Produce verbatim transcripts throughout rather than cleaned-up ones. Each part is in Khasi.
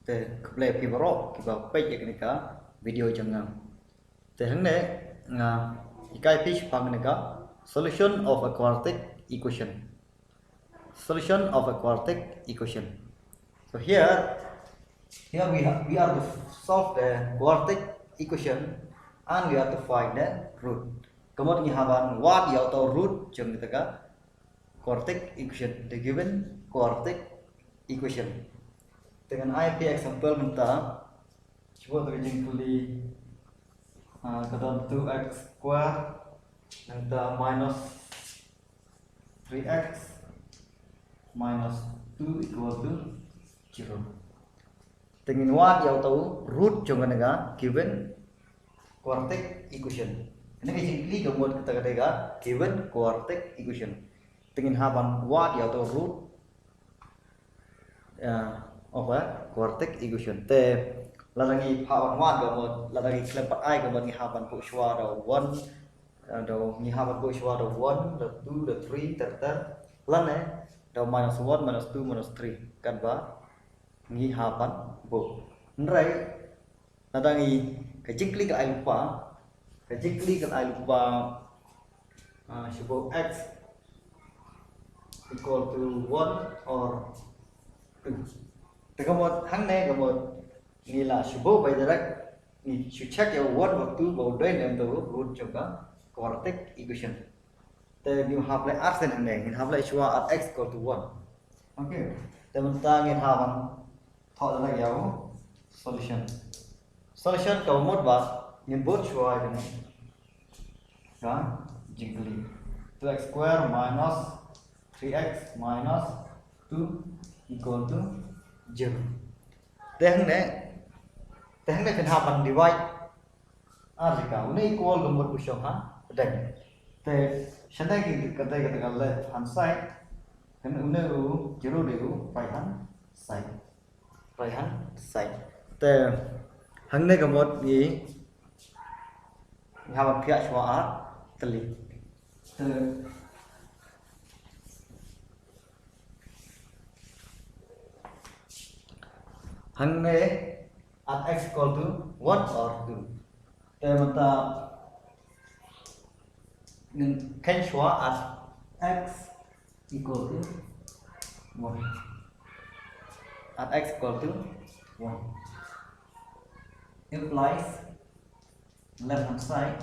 Te khublei phi baroh kiba peit ïa kane ka video jong nga. Te hangne nga hikai phi shaphang kane ka solution of a quadratic equation. Solution of a quadratic equation. So here, here we have, we are to solve the quadratic equation and we are to find the root. Ka mut ngi hap ban wad ïa uto u root jong kata ka quadratic equation, the given quadratic equation. Te ngan ai phi example mynta. Shu buh ïa ka jingkylli, ah, ka don two x square, nangta minus three x minus two equal to zero. Te ngin wad ïa uto u root jong kane ka given quadratic equation. Kane ka jingkylli ka mut kata ka dei ka given quadratic equation. Te ngin hap ban wad ïa uto u root, ah, of a quadratic equation. Te lada ngi hap ban wad ka mut, lada ngi khlem pat ai ka mut ngi hap ban buh shuwa da one, ah, da ngi hap ban buh shuwa da one, da two, da three, ter ter. Lane da minus one, minus two, minus three. Katba ngi hap ban buh. Hynrei lada ngi, ka jingkylli ka ai lypa, ka jingkylli ka ai lypa, ah, shu buh x equal to one or two. Te ka mut hangne ka mut ngi la shu buh by direct, ngi shu check ïa one or two ba u dei ne em uto u root jong ka quadratic equation. Te ngi hap leh arsien hangne, ngi hap leh shuwa ar x equal to one. Okay. Te mynta ngi hap ban thoh da ïa u solution. Solution ka mut ba ngin bud shuwa ïa kane ka jingkylli. Two x square minus three x minus two equal to zero. Te hangne, te hangne phin hap ban divide ar jaka. Une equal ka mut u shong ha pdeng. Te shane ki kata, kata ka left hand side. Kane une u zero dei u right hand side. Right hand side. Te hangne ka mut ngi, ngi hap ban phiah shuwa ar tylli. Te hangne at x equal to one or two. Te mynta ngin kheiñ shuwa at x equal to one. At x equal to one implies left hand side,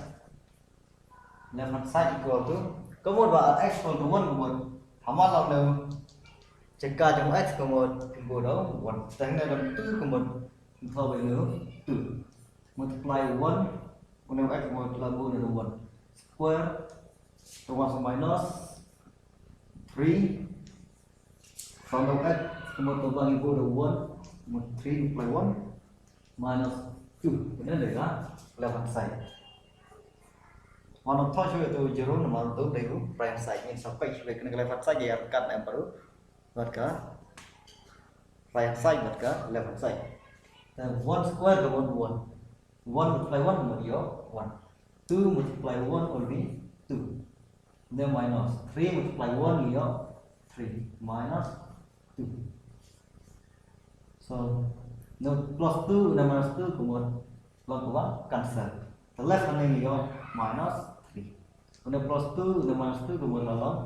left hand side equal to, ka mut ba at x equal to one ka mut, ha man la une u jaka jong x ka mut phin buh da u one. Te hangne don two ka mut phin thoh ba une u two. Multiply one, une u x ka mut la buh une u one. Square, to one minus three. From the x ka mut to ba ngi buh da u one, mut three multiply one minus two. Une dei ka left hand side. Wan thoh shuwa ïa uto u zero namar uto u dei u right hand side. Ngin sa peit shuwa ïa kane ka left hand side ïa ryngkat ne em bad u, bad ka right hand side bad ka left hand side. Te one square ka mut one. One multiply one ka mut ïoh one. Two multiply one will be two. Then minus three multiply one ïoh three minus two. So, une plus two, une minus two ka mut long kaba cancel. Te left hangne ïoh minus three. Une plus two, une minus two ka mut la long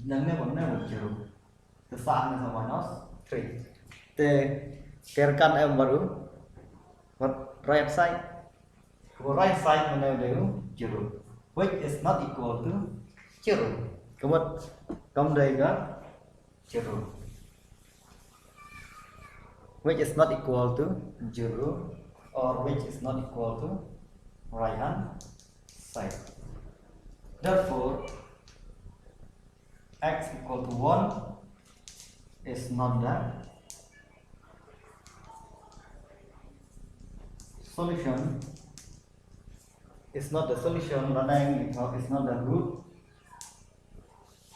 nangne bad nangne mut zero. Te sah hangne sa minus three. Te ka ryngkat ne em bad u, bad right side. Ka right side mynne u dei u zero, which is not equal to zero. Ka mut kam dei ka zero. Which is not equal to zero or which is not equal to right hand side. Therefore, x equal to one is not the solution, is not the solution, lane is not the root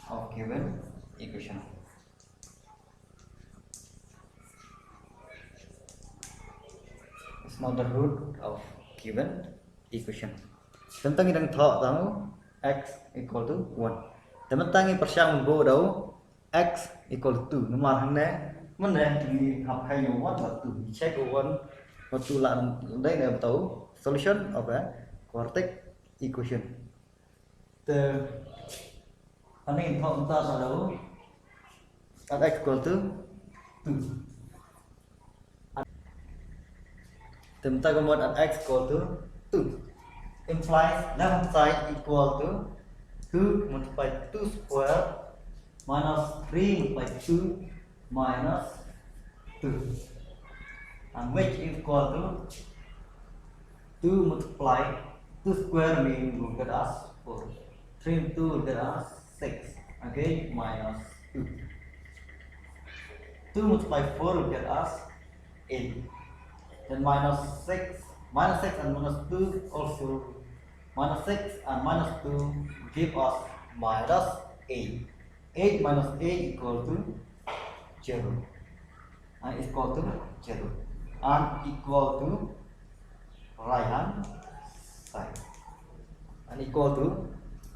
of given equation. It's not the root of given equation. Te mynta ngi dang thoh tang u x equal to one. Te mynta ngi pyrshang ban buh da u x equal to two. Namar hangne Mynne ngi hap hei ïa u one bad two. Ngi check u one bad two lah dei ne ba utai u solution of a quadratic equation. Te hangne ngin thoh mynta sa da u at x equal to two. Te mynta ka mut at x equal to two implies left hand side equal to two multiply two square minus three multiply two minus two, and which is equal to two multiply two square mean will get us four. Three into two will get us six. Again, minus two. Two multiply four will get us eight. Then minus six. Minus six and minus two also. Minus six and minus two give us minus eight. Eight minus eight equal to zero. And equal to zero. And equal to right hand side. And equal to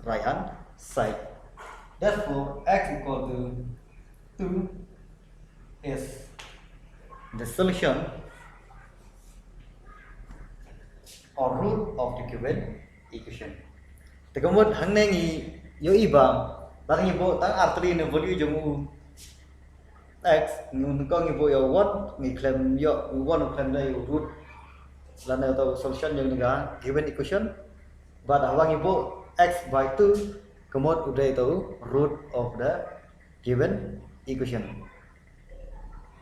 right hand side. Therefore, x equal to two is the solution or root of the given equation. Te ka mut hangne ngi ïohi ba lada ngi buh tang artylli na value jong u x, ngi, ngi buh ïa u one, ngi khlem ïoh u one, ngi khlem da ïa u root lane utai u solution jong kane ka given equation. Bad haba ngi buh x by two, ka mut u dei utai u root of the given equation.